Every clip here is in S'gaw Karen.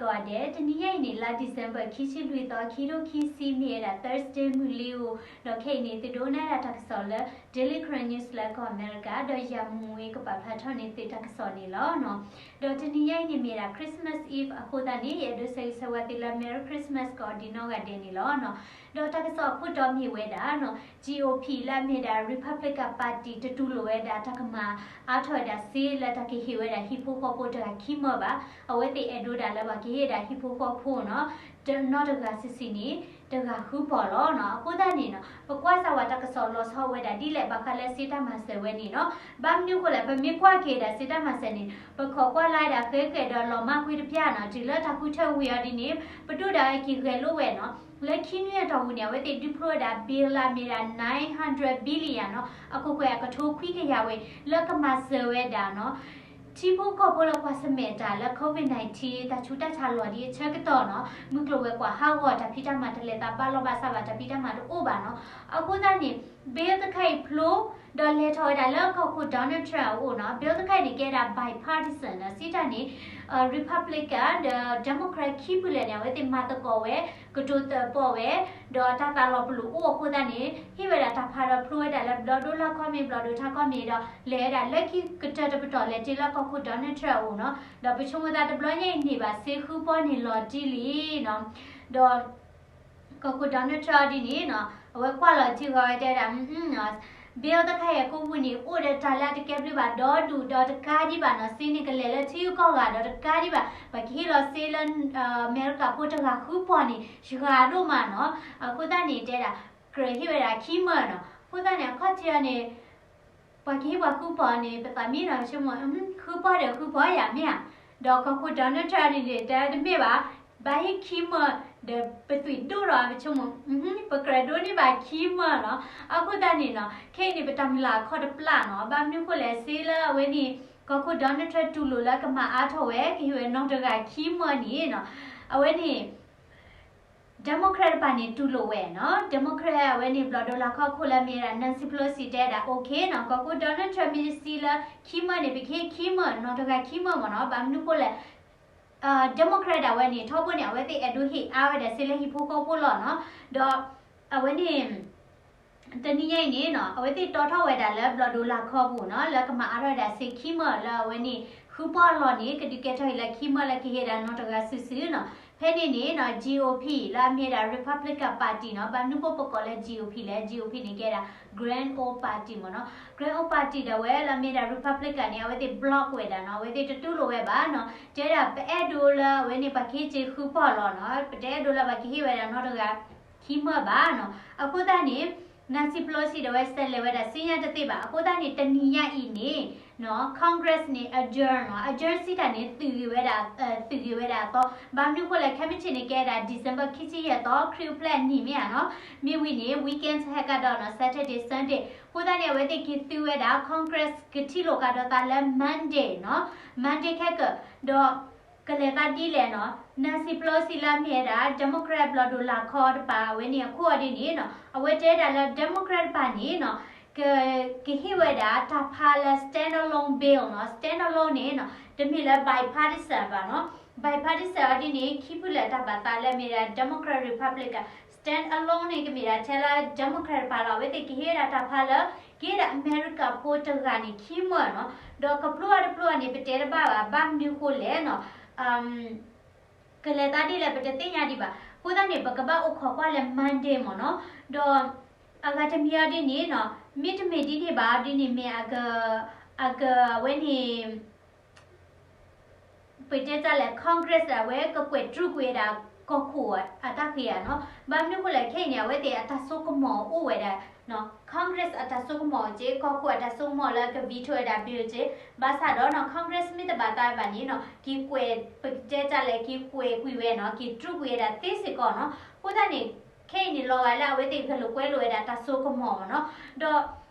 ကိးဂၤဒဲး, တနံၤညါအံၤန့ၣ် လါ December ခံဆံလွံၢ်သီ ခံထိခံဆံ မ့ၢ်ဝဲဒၣ် Thursday မုၢ်လံဧိၤ, ဒီးခဲအံၤန့ၣ် သုဒိကနၣ်ဒၣ်တၢ်ကစီၣ်လၢ Daily Karen News လၢကီၢ်အမဲရကၤ, ဒီးယၤမူဝ့ကပာ်ဖျါထီၣ်န့ၢ်သုတၢ်ကစီၣ်န့ၣ်လီၤ. ဒီးတနံၤညါအံၤန့ၣ်မ့ၢ်ဒၣ် Christmas Eve အဃိသတးန့ၣ် ယအဲၣ်ဒိးဆၢဂ့ၤဆၢဝါသုလၢ Merry Christmas ကိးဒံးနီၢ်ဂၤဒဲးန့ၣ်လီၤ. ဒီးတၢ်ကစီၣ်အခိၣ်တီမ့ၢ်ဝဲဒၣ် GOP လၢအမ့ၢ်ဒၣ် Republican Party တတူၢ်လိာ်ဝဲဒၣ်တၢ်ကမၤအါထီၣ်ဝဲဒၣ်စ့လၢတၢ်ကဟ့ၣ်ဝဲဒၣ်ဟံၣ်ဖိဃီဖိတဂၤခံမၢၢ်ဘၣ်. အဝဲသ့ၣ်အဲၣ်ဒိးဒၣ်လၢပှၤကဟ့ၣ်ဒၣ်ဟံၣ်ဖိဃီဖိနီၤ နီတဂၤစုာ်စုာ်န့ၣ် တဂၤဃုပီၢ်လီၤနီၤ. အဃိသတးန့ၣ်နီၤ ပကွၢ်စၢ်ဝဲတၢ်ကစီၣ်လီၤဆီဝဲဒၣ်ဒ်လဲၣ် ဘၣ်ဃးလၢစ့တၢ်မၤစၢၤဝဲန့ၣ်နီၤ. ဘၣ်မနုၤအဃိလဲၣ် ပမ့ၢ်ကွၢ်က့ၤဒၣ်စ့တၢ်မၤစၢၤန့ၣ် ပခိးကွၢ်လၢဒၣ်ဃဲဃဲဒီးလီၤမၢ်ကွံာ်တပျၢ်နီၤ တုၤလၢတၢ်ဃုထၢဝံၤအီၤဒ်န့ၣ် ပဒိၣ်ဒၣ်ဝဲက့ၤဂဲၤလိာ်ဝဲနီၤ. လၢခံနွံအတီၢ်ပူၤန့ၣ် အဝဲသ့ၣ်ဒုးဖျိဝဲဒၣ် bill လၢအမ့ၢ်ဒၣ် nine hundred billion နီၤ အခိၣ်ကွဲၢ်အကထိခွံကယၤဝဲ လၢကမၤစၢၤဝဲဒၣ်နီၤ ထံဖိကီၢ်ဖိလၢကွၢ်ဆၢၣ်မဲာ်တၢ်လၢ COVID nineteen တၢ်ဆူးတၢ်ဆါလီၤဒ်အဆၢကတီၢ်နီၤ မုၢ်ကျိၤဝဲၤကွာ်ဟးဂီၤတၢ်ဖံးတၢ်မၤတလဲၤသးဘၣ်လီၢ်ဘၣ်စးဘၣ် တၢ်ဖံးတၢ်မၤတအိၣ်ဘၣ်နီၤ. အဃိသတးန့ၣ် bill တခါအံၤဖျိ ဒီးလဲၤထီၣ်ဝဲဒၣ်လၢကီၢ်ခိၣ် Donald Trump အအိၣ်နီၤ. bill တခါအံၤန့ၣ် ကဲဒၣ် bipartisan နီၤ စံးတၢ်န့ၣ် Republican ဒီး Democrat ခံဖုလဲၣ်န့ၣ် အဝဲသ့ၣ်မၤသကိးဝဲ ကတိၤသကိးဝဲ ဒီးတၢ်သးလီၤပလိာ်အိၣ်အဃိသတးန့ၣ် ဟ့ၣ်ဝဲဒၣ်တၢ်ဖးဒီးဖျိဝဲဒၣ်လၢဘျီဒိလၢခီမ့ၢ်ဘျီဒိထါခီမ့ၢ်ဒီး လဲၤဝဲဒၣ်လၢခံကတၢၢ်တပတီၢ်လဲၤတ့ၢ်လၢကီၢ်ခိၣ် Donald Trump အအိၣ်နီၤ. ဒီးပဆိကမိၣ်သးတဘျီညါအံၤန့ၢ်ဘၣ် စ့ဃုပီၢ်န့ၣ်လီၤတံၢ်လံနီၤ. ဒီး ကီၢ်ခိၣ် Donald Trump ဒ်န့ၣ်နီၤ အဝဲကွၢ်လီၤတံၢ်ဃီဝဲတဲဒၣ် bill တခါအံၤအကိာ်ပူၤန့ၣ် အိၣ်ဒီးတၢ်လၢအတကဲဘျုးဘၣ်ဒီဒူၣ်ဒီးတကးဒံးဘၣ်နီၤ စ့န့ၣ်ကလဲၤလၢထံဂုၤကီၢ်ဂၤဒီးတကးဒံးဘၣ် ပှၤကဟ့ၣ်လီၤစ့လၢ အမဲရကၤဖိတဂၤဃုပီၢ်န့ၣ် ယဂၤဒိၣ်မးနီၤ. အဃိသတးန့ၣ်တဲဒၣ် ကြၢးဟ့ၣ်ဝဲဒၣ်ခံမၢၢ်နီၤ. အဃိသတးန့ၣ် အခီၣ်ထံးအီၤန့ၣ် ပှၤကဟ့ၣ်ပှၤဃုပီၢ်န့ၣ် ပသးမံနီၤ ပဆိကမိၣ် ဃုပီၢ်ဒီးဃုပီၢ်ယၤမ့ၢ်ဧါ. ဒီးကီၢ်ခိၣ် Donald Trump န့ၣ် တဲတမ့ၢ်ဘၣ်, ဘၣ်ဟ့ၣ်ခံမၢၢ် ဒီးပသွံၣ်ဒိၣ်ဒီး ပဆိကမိၣ် ပကြၢးဒိးန့ၢ်ဘၣ်ခံမၢၢ်နီၤ. အဃိသတးန့ၣ်နီၤ ခဲအံၤန့ၣ် ပတၢ်မုၢ်လၢ်အခီၣ်တပျၢ်နီၤ ဘၣ်မနုၤအဃိလဲၣ် စ့လၢအဝဲန့ၣ် ကီၢ်ခိၣ် Donald Trump တူၢ်လိာ်လၢကမၤအါထီၣ်ဝဲ ကဟ့ၣ်ဝဲနီၢ်တဂၤခံမၢၢ်န့ၣ်နီၤ အဝဲန့ၣ် Democrat တပၤန့ၣ်တူၢ်လိာ်ဝဲနီၤ. Democrat အဝဲန့ၣ် ဘျီၣ်ဒိၣ်လၢ်ခီခိၣ်လၢမ့ၢ်ဒၣ် Nancy Pelosi တဲဒၣ် okay နီၤ ကီၢ်ခိၣ် Donald Trump မ့ၢ်စံးလၢခံမၢၢ်န့ၣ် ပကဟ့ၣ်ခံမၢၢ် နီၢ်တဂၤခံမၢၢ်မ့ၢ်နီၤ. ဘၣ်မနုၤဃိလဲၣ် Democrat ဒၣ်ဝဲန့ၣ် ထီဘိန့ၣ် အဝဲသ့ၣ်အဲၣ်ဒိးဟ့ၣ်အါဝဲဒၣ်စ့လၢဟံၣ်ဖိဃီဖိလီၤနီၤ. ဒီးအဝဲန့ၣ် တနံၤညါအံၤန့ၣ်နီၤ အဝဲသ့ၣ်တီထီၣ်ဝဲဒၣ်လၢဘျီၣ်ဒိၣ်လၢ်ခီပူၤနီၤ လၢကမၤအါထီၣ်ဝဲဒၣ်စ့ခံမၢၢ်လၢအဝဲန့ၣ် ဃုပီၢ်အလီၢ်န့ၣ် ကဒုးကဲထီၣ်အံၤလၢခံမၢၢ်လၢကဟ့ၣ်ဒၣ်နီၢ်တဂၤစုာ်စုာ်နီၤ. ဖဲန့ၣ်န့ၣ်နီၤ GOP လၢအမ့ၢ်ဒၣ် Republican Party နီၤ ဘၣ်မနုၤဃိပကိးလၢ GOP လဲၣ် GOP န့ၣ်ကဲဒၣ် Grand Old Party မ့ၢ်နီၤ. Grand Old Party ဒၣ်ဝဲလၢအမ့ၢ်ဒၣ် Republican န့ၣ် အဝဲသ့ၣ် block ဝဲဒၣ်နီၤ အဝဲသ့ၣ်တတူၢ်လိာ်ဝဲဘၣ်နီၤ. တဲဒၣ်ပအဲၣ်ဒိးလၢအဝဲန့ၣ် ပှၤကဟ့ၣ်စ့ဃုပီၢ်လီၤနီၤ ပတအဲၣ်ဒိးလၢပှၤကဟ့ၣ်ဝဲဒၣ်နီၢ်တဂၤ ခံမၢၢ်ဘၣ်နီၤ. အဃိသတးန့ၣ် Nancy Pelosi ဒၣ်ဝဲ စဲးလဲၤဝဲဒၣ်စ့ညါတသ့ဘၣ်. အဃိသတးန့ၣ် တနံၤညါအံၤန့ၣ်နီၤ Congress န့ၣ် adjourn နီၤ adjourn စံးတၢ်န့ၣ် သုးဂ့ၤဝဲဒၣ် သုးဂ့ၤဝဲဒၣ်အသီ ဘၣ်မနုၤဃိလဲၣ် ခဲမုၢ်ဆ့ၣ်န့ၣ်ကဲဒၣ် December ခံဆံယဲၢ်သီ ခရံာ်အိၣ်ဖျဲၣ်အနံၣ်မ့ၢ်ဧါနီၤ. မ့ၢ်ဝံၤန့ၣ် weekend ဟဲကဒီးနီၤ Saturday Sunday အဃိသတးန့ၣ် အဝဲသ့ၣ်က့ၤသုးဝဲဒၣ် Congress ကထံၣ်လိာ်ကဒီးသးလၢ Monday နီၤ Monday ခဲကၢၢ် ဒီး ကလဲၤသးဒ်လဲၣ်နီၤ Nancy Pelosi လၢအမ့ၢ်ဝဲဒၣ် Democrat ဘျီၣ်ဒိၣ်လၢ်ခီတပၤ အဝဲန့ၣ်အခိၣ်အီၤဒ်န့ၣ်နီၤ အဝဲတဲဒၣ်လၢ Democrat တပၤန့ၣ်နီၤ က ကဟ့ၣ်ဝဲဒၣ်တၢ်ဖးလၢ standalone bill နီၤ standalone န့ၣ်နီၤ တမ့ၢ်လၢ bipartisan ဘၣ်နီၤ bipartisan အီၤဒ်န့ၣ် ခံဖုလၢာ်တၢ်ဘၣ်သးလၢအမ့ၢ်ဒၣ် Democrat Republican standalone န့ၣ် ကမ့ၢ်ဒၣ်ထဲလၢ Democrat တပၤလီၤ အဝဲသ့ၣ်ကဟ့ၣ်ဝဲဒၣ်တၢ်ဖးလၢ ကဟ့ၣ်ဒၣ်အမဲရကၤဖိတဂၤန့ၣ် ခံမၢၢ်နီၤ ဒီးကဖျိအါတဖျိအါန့ၣ် ပတဲတဘၣ်ဘၣ် ဘၣ်မနုၤဃိလဲၣ်နီၤ ကလဲၤသးဒ်လဲၣ် ပတသ့ၣ်ညါဒံးဘၣ်. အဃိသတးန့ၣ် ပကဘၣ်အိၣ်ခိးကွၢ်လၢ Monday မ့ၢ်နီၤ ဒီး အဂၤတမံၤအီၤဒ်န့ၣ်နီၤ မ့တမ့ၢ်ဒ်န့ၣ်ဘၣ်အီၤဒ်န့ၣ် မ့ၢ်အက အက အဝဲန့ၣ် ပတဲတၢ်လဲၣ် Congress အဝဲကကွဲးတြူာ်ကွံာ်ဝဲဒၣ်ကီၢ်ခိၣ်အတၢ်ဃ့ဧါနီၤ. ဘၣ်မနုၤဃိလဲၣ် ခဲအံၤန့ၣ် အဝဲသ့ၣ်အတၢ်စိကမီၤအိၣ်ဝဲဒၣ် Congress အတၢ်စိကမီၤက့ ကီၢ်ခိၣ်အတၢ်စိကမီၤလၢက veto ဝဲဒၣ် bill က့ ဘၣ်ဆၣ်ဒီးနီၤ Congress မ့ၢ်တဘၣ်သးဝဲဘၣ်န့ၣ်နီၤ က့ၤကွဲး ပတဲတၢ်လဲၣ် က့ၤကွဲးကွံာ်ဝဲနီၤ က့ၤတြူာ်ကွံာ်ဝဲဒၣ်သ့စ့ၢ်ကီးနီၤ. အဃိသတးန့ၣ် ခဲအံၤန့ၣ် လီၤဂာ်လၢအဝဲသ့ၣ်ဂဲၤလိာ်ကွဲလိာ်ဝဲဒၣ်တၢ်စိကမီၤနီၤ. ဒီး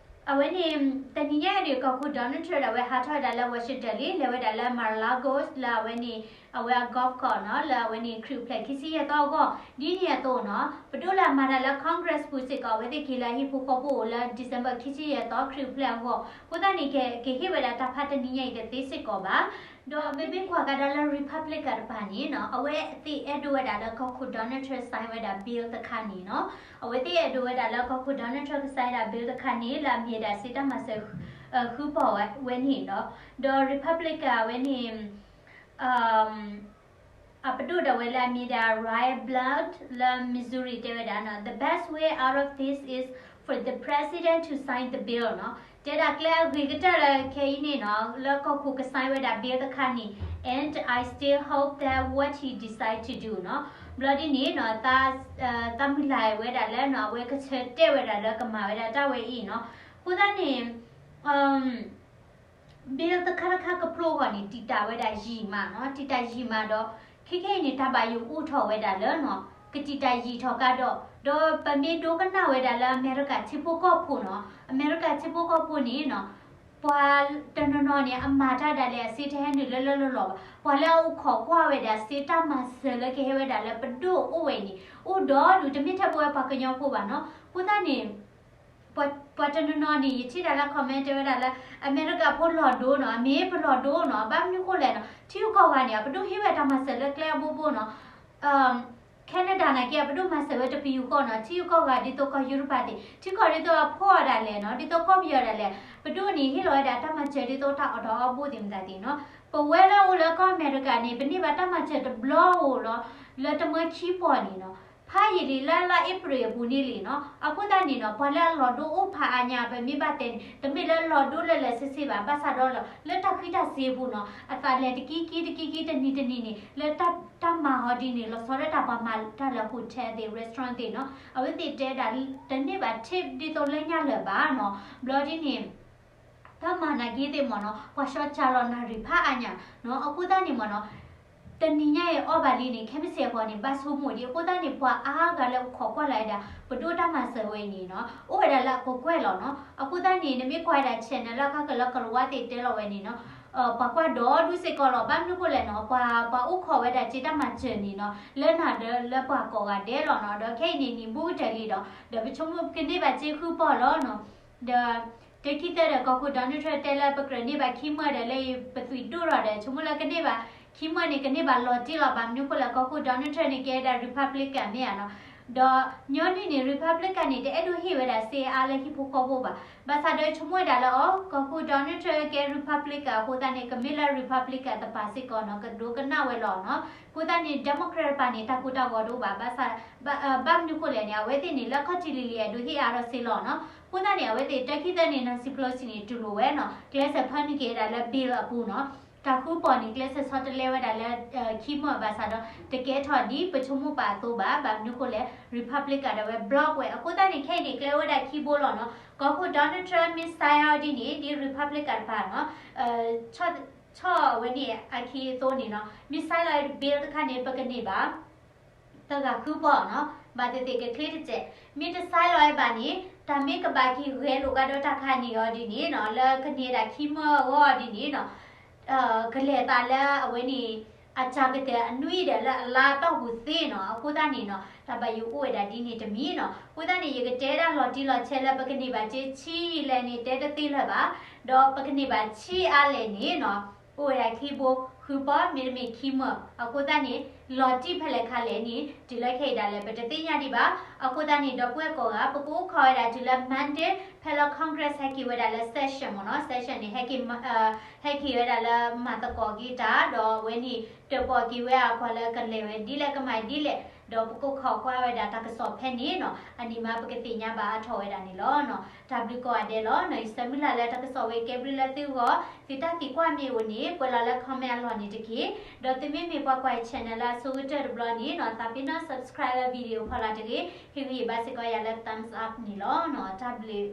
အဝဲန့ၣ် တနံၤညါအံၤဒီး ကီၢ်ခိၣ် Donald Trump ဒၣ်ဝဲဟးထီၣ်ဝဲဒၣ်လၢ Washington လံ လဲၤဝဲဒၣ်လၢ Mar-a-Lago လၢအဝဲန့ၣ် အဝဲအ golf course နီၤ လၢအဝဲန့ၣ် ခရံာ်အိၣ်ဖျဲၣ်ခံဆံယဲၢ်သီအဂီၢ် ဒ်န့ၣ်အသိးနီၤ ပဒိၣ်လၢအမၤတၢ်လၢ Congress ပူၤစ့ၢ်ကီး အဝဲသ့ၣ်က့ၤလၢအဟံၣ်ဖိဃီဖိအိၣ်လၢ December ခံဆံယဲၢ်သီ ခရံာ်အိၣ်ဖျဲၣ်အဂီၢ် အဃိသတးန့ၣ် ကဟ့ၣ်ဝဲဒၣ်တၢ်ဖးတနံၤညါအံၤတသ့စ့ၢ်ကီးဘၣ်. ဒီးမ့မ့ၢ်ကွၢ်ကဒါလၢ Republican တပၤန့ၣ်နီၤ အဝဲသ့ၣ်အဲၣ်ဒိးဝဲဒၣ်လၢကီၢ်ခိၣ် Donald Trump sign ဝဲဒၣ် bill တခါန့ၣ်နီၤ အဝဲသ့ၣ်အဲၣ်ဒိးဝဲဒၣ်လၢကီၢ်ခိၣ် Donald Trump က sign ဒၣ် bill တခါန့ၣ် လၢအမ့ၢ်ဒၣ်စ့တၢ်မၤစၢၤ ဃုပီၢ်ဝဲန့ၣ်နီၤ ဒီး Republican အဝဲန့ၣ် အပဒိၣ်ဒၣ်ဝဲလၢအမ့ၢ်ဒၣ် Ryan Blunt လၢ Missouri တဲဝဲဒၣ်နီၤ the best way out of this is for the president to sign the bill နီၤ တဲဒၣ်ကျဲအဂ့ၤကတၢၢ်လၢခဲအံၤန့ၣ်နီၤ လၢကီၢ်ခိၣ်က sign ဝဲဒၣ် bill တခါန့ၣ် and I still hope that what he decide to do နီၤ ဘျီဒ်န့ၣ်နီၤ သးမုၢ်လၢ်ဝဲဒၣ်လၢနီၤ အဝဲကဆၢတဲာ်ဝဲဒၣ်လၢကမၤဝဲဒၣ်တၢ်ဝဲအံၤနီၤ အဃိသတးန့ၣ် bill တခါတခါကပျိၢ်အဂီၢ်န့ၣ် တံာ်တာ်ဝဲဒၣ်ယံာ်မးနီၤ တံာ်တာ်ယံာ်မးဒီး ခဲခဲအံၤန့ၣ် တၢ်ဘၣ်ယိၣ်အိၣ်ထီၣ်ဝဲဒၣ်လၢနီၤ ကတံာ်တာ်ယံာ်ထီၣ်ကါဒီး ဒီးပမ့ၢ်ဒိကနၣ်ဝဲဒၣ်လၢအမဲရကၤထံဖိကီၢ်ဖိနီၤ အမဲရကၤထံဖိကီၢ်ဖိန့ၣ်နီၤ ပှၤတနီၤနီၤန့ၣ် အမၤတၢ်ဒၣ်လဲာ် အစ့တဟဲနုာ်လၢလၢလီၢ်လီၢ်ဘၣ် ပှၤလၢအအိၣ်ခိးကွၢ်ဝဲဒၣ်စ့တၢ်မၤစၢၤလၢကဟဲဝဲဒၣ်လၢပဒိၣ်အိၣ်ဝဲအံၤန့ၣ် အိၣ်ဒီဒူၣ် တမ့ၢ်ထဲပဝဲပှၤကညီဖိဘၣ်နီၤ အဃိသတးန့ၣ် ပှၤတနီၤနီၤန့ၣ် ယထံၣ်ဒၣ်လၢ comment တဲဝဲဒၣ်လၢ အမဲရကၤဖိလီၤဒိနီၤ အမ့ၢ်ပလီၤဒိနီၤ ဘၣ်မနုၤဃိလဲၣ်နီၤ ထံဂုၤကီၢ်ဂၤန့ၣ် အပဒိၣ်ဟ့ၣ်ဝဲတၢ်မၤစၢၤလၢကျဲအဘိဘိနီၤ Canada နာ်က့ အပဒိၣ်မၤစၢၤဝဲတပယူာ်ဃီနီၤ ထံဂုၤကီၢ်ဂၤဒ်သိးကီၢ်ယူရပၤသ့ၣ် ထံကီၢ်ဒ်သိးအဖှီၣ်ဒၣ်လဲာ်နီၤ ဒ်သိးကီၢ်ပယီၤဒၣ်လဲာ် ပဒိၣ်န့ၣ်ဟ့ၣ်လီၤဝဲဒၣ်တၢ်မၤစၢၤဒ်သိးတၢ်အီၣ်တၢ်အီဘိသ့ၣ်မတၤသ့ၣ်နီၤ ပဝဲလၢအိၣ်လၢကီၢ်အမဲရကၤန့ၣ် ပန့ၢ်ဘၣ်တၢ်မၤစၢၤတဘျီဧိၤလီၤ လၢတမၢခံပီၢ်န့ၣ်နီၤ ဖးယံာ်လံလၢလါအ့ဖြ့ၣ်အပူၤန့ၣ်လံနီၤ အဃိသတးန့ၣ်နီၤ ပှၤလၢအလီၤဒိအိၣ်ဖးအါညါ ပမ့ၢ်ဘၣ်တဲန့ၣ် တမ့ၢ်လၢလီၤဒိလၢလၢာ်ဆ့ဆ့ဘၣ် ဘၣ်ဆၣ်ဒီးလီၤ လၢတၢ်ဃံတၢ်စ့အပူၤနီၤ အသးလဲၤတကံကံတကံကံတနံၤတနံၤန့ၣ် လၢတၢ်မၤဟီဒ်န့ၣ် လီၤဆီဒၣ်တၢ်ပှၤမၤတၢ်လၢ hotel သ့ၣ် restaurant သ့ၣ်နီၤ အဝဲသ့ၣ်တဲဒၣ် တန့ၢ်ဘၣ် tip ဒ်သိးလၢညါလၢၤဘၣ်နီၤ ဘျီဒ်န့ၣ် တၢ်မၤနာ်က့သ့ၣ်မ့ၢ်နီၤ ပှၤဆှီစၢ်လီၤနၣ်ရံၣ်ဖးအါညါနီၤ အဃိသတးန့ၣ်မ့ၢ်နီၤ တနံၤညါအံၤအီၣ်ဘၣ်လံန့ၣ် ခဲမုၢ်ဆ့ၣ်အဂီၢ်န့ၣ် ဘၣ်ဆိကမိၣ်ဒံး အဃိသတးန့ၣ် ပှၤအါဂၤလၢအိၣ်ခိးကွၢ်လၢ်ဝဲဒၣ် ပဒိၣ်တၢ်မၤစၢၤဝဲအံၤန့ၣ်နီၤ အိၣ်ဝဲဒၣ်လၢအကကွဲၢ်လီၤနီၤ အဃိသတးန့ၣ် နမ့ၢ်ကွၢ်ဝဲဒၣ် channel လၢအခါကလၢကလၤဝါသ့ၣ်တဲလီၤဝဲန့ၣ်နီၤ ပှၤကွၢ်ဒီဒူၣ်စ့ၢ်ကီးလီၤ ဘၣ်မနုၤဃိလဲၣ်နီၤ ပှၤ ပှၤအိၣ်ခိးဝဲဒၣ်စ့တၢ်မၤစၢၤန့ၣ်နီၤ လၢနၤဒီးလၢပှၤကိးဂၤဒဲးလီၤနီၤ ဒီးခဲအံၤန့ၣ် နံၣ်ဘူးကတၢၢ်လံဒီး ဒီးပဆိကမိၣ်ပကန့ၢ်ဘၣ်စ့ဃုပီၢ်လီၤနီၤ ဒီး တခံသၢဒီး ကီၢ်ခိၣ် Donald Trump တဲလၢပကြၢးန့ၢ်ဘၣ်ခံမၢၢ်ဒီးလၢ ပသွံၣ်ဒိၣ်ထီၣ်ဒီး ဆိကမိၣ်လၢကန့ၢ်ဘၣ် ခံမၢၢ်န့ၣ် ကန့ၢ်ဘၣ်လီၤတံၢ်လီၤ ဘၣ်မနုၤဃိလဲၣ် ကီၢ်ခိၣ် Donald Trump န့ၣ် ကဲဝဲဒၣ် Republican မ့ၢ်ဧါနီၤ ဒီးညီနုၢ်န့ၣ် Republican န့ၣ် တအဲၣ်ဒိးဟ့ၣ်ဝဲဒၣ်စ့အါလၢဟံၣ်ဖိဃီဖိဘၣ် ဘၣ်ဆၣ်ဒီးဆိကမိၣ်ဝဲဒၣ်လၢအီၤ ကီၢ်ခိၣ် Donald Trump ကဲ Republican အဃိသတးန့ၣ် ကမ့ၢ်လၢ Republican တပၤစ့ၢ်ကီးနီၤ ကဒိကနၣ်ဝဲလီၤနီၤ အဃိသတးန့ၣ် Democrat တပၤန့ၣ် တၢ်ကိၢ်တၢ်ဂီၤတအိၣ်ဘၣ် ဘၣ်ဆၣ် ဘၣ်မနုၤဃိလဲၣ်န့ၣ် အဝဲသ့ၣ်န့ၣ် လၢခီၣ်ထံးလံၤလံၤ အဲၣ်ဒိးဟ့ၣ်အါထီၣ်စ့လီၤနီၤ အဃိသတးန့ၣ် အဝဲသ့ၣ်တခံသၢန့ၣ် Nancy Pelosi န့ၣ် တူၢ်လိာ်ဝဲနီၤ ကျဲးစၢးဖၢနုာ်က့ၤဝဲဒၣ်လၢ bill အပူၤနီၤ တၢ်ဃုပီၢ်န့ၣ် ကျဲးစၢးဆီတလဲဝဲဒၣ်လၢ ခံမၢၢ်ဘၣ်ဆၣ်ဒီး တကဲထီၣ်ဒ်ပဆိကမိၣ်ပာ်အသိးဘၣ် ဘၣ်မနုၤဃိလဲၣ် Republican ဒီးဝဲ block ဝဲ အဃိသတးန့ၣ် ခဲအံၤန့ၣ် ကျဲဝဲဒၣ်ခံဘိလီၤနီၤ ကီၢ်ခိၣ် Donald Trump မ့ၢ် sign အီၤဒ်န့ၣ် ဒ် Republican တပၤနီၤ ဆီၣ်အဝဲန့ၣ်အခံအသိးန့ၣ်နီၤ မ့ၢ် sign လီၤ bill တခါန့ၣ် ပကန့ၢ်ဘၣ် တဂၤဃုပီၢ်နီၤ ဘၣ်သ့ၣ်သ့ၣ်ကချ့တစဲး မ့ၢ်တ sign လီၤဝဲဘၣ်န့ၣ် တၢ်မ့ၢ်ကဘၣ်က့ၤဂဲၤလိာ်ကဒီးတၢ်ခါန့ၣ်အီၤဒ်န့ၣ်နီၤ လၢကန့ၢ်ဒၣ်ခံမၢၢ်အဂီၢ်ဒ်န့ၣ်နီၤ ကလဲၤသးလၢအဝဲန့ၣ် အစှၤကတၢၢ်အနွံဒီးလၢအလါတီၢ်ပူၤသ့နီၤ အဃိသတးန့ၣ်နီၤ တၢ်ဘၣ်ယိၣ်အိၣ်ဝဲဒၣ်ဒ်န့ၣ်တမံၤနီၤ အဃိသတးန့ၣ် ယကတဲဒၣ်လီၤတံၢ်လီၤဆဲးလၢပကန့ၢ်ဘၣ်စ့ဆံးလဲၣ်န့ၣ် တဲတသ့လၢၤဘၣ် ဒီးပကန့ၢ်ဘၣ်ဆံးအါလဲၣ်န့ၣ်နီၤ အိၣ်ဝဲဒၣ်ခံဘိ ဃုပီၢ် မ့တမ့ၢ်ခံမၢၢ် အဃိသတးန့ၣ် လီၤတံၢ်ဖဲလဲၣ်ခါလဲၣ်န့ၣ် တုၤလၢခဲအံၤဒၣ်လဲာ် ပတသ့ၣ်ညါဒံးဘၣ် အဃိသတးန့ၣ် ဒီပုၢ်ဝဲၢ်ကိးဂၤ ပကအိၣ်ခိးဝဲဒၣ်တုၤလၢ Monday ဖဲလၢ Congress ဟဲက့ၤဝဲဒၣ်လၢ session မ့ၢ်နီၤ session န့ၣ် ဟဲက့ၤ ဟဲက့ၤဝဲဒၣ်လၢမၤသကိးက့ၤတၢ် ဒီးအဝဲန့ၣ် တၢၣ်ပီၣ်က့ၤဝဲအကွၢ်လၢကလဲၤဝဲဒ်လဲၣ်ကမၤဒ်လဲၣ် ဒီးပကအိၣ်ခိးကွၢ်ဝဲဒၣ်တၢ်ကစီၣ်ဖဲန့ၣ်နီၤ အန့ၣ်မးပကသ့ၣ်ညါဘၣ်အါထီၣ်ဝဲဒၣ်န့ၣ်လီၤ. တၢ်ဘျုးကိးဂၤဒဲးလီၤနီၤ ယဆၢမုၢ်လၢ်လၢတၢ်ကစီၣ်ဝဲကဲဘျုးလၢသုဂီၢ် သုတၢ်သံကွၢ်မ့ၢ်အိၣ်န့ၣ် ကွဲးလီၤလၢ comment အလီၢ်န့ၣ်တက့ၢ်. ဒီးသုမ့မ့ၢ်ပှၤကွၢ် channel လၢအဆိကတၢၢ်တဘျီန့ၣ်နီၤ သးပ့ၤနီၣ် subscribe လၢ video ဖီလာ်တဂ့ၤ ဟ့ၣ်ဂံၢ်ဘါစ့ၢ်ကီးယၤလၢ thumbs up န့ၣ်လီၤနီၤ တၢ်ဘျုး